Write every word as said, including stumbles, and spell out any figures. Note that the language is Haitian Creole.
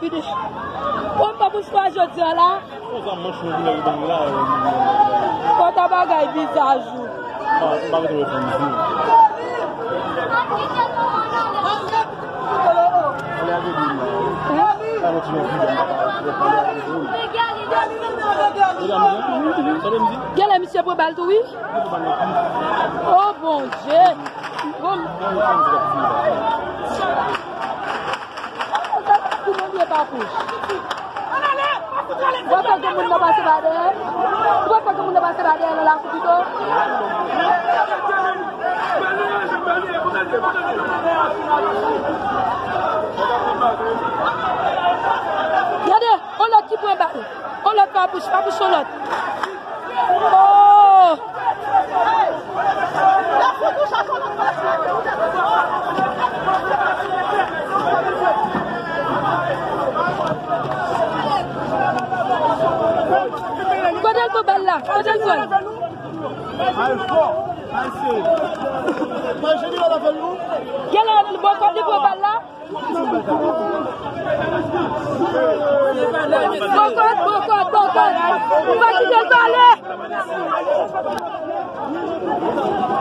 Fini. Bon, m pa pou swa jodi a la. Konsa manch nou vin rive la. Kòta bagay vizaj ou. M pa, m pa mete w fè mizi. Genlè misye pran bal tou wi. Oh Bondye. Bon. Pou mwen vye pa kouch. Ou pa fè gen moun nan pase pa dèyè. Ou pa fè gen moun nan pase pa dèyè nan lakou pito. Gade, on lòt ki pran bal. On lòt pa bouch, pa bouch on lòt. Oh! Kote l pran bal la? Kote l pran? Al fò, al serye. Mwen jeneral avè nou. Genlè bò kote li pran bal la? Bò kote, bò kote, bò kote. Ou pa kite l pale.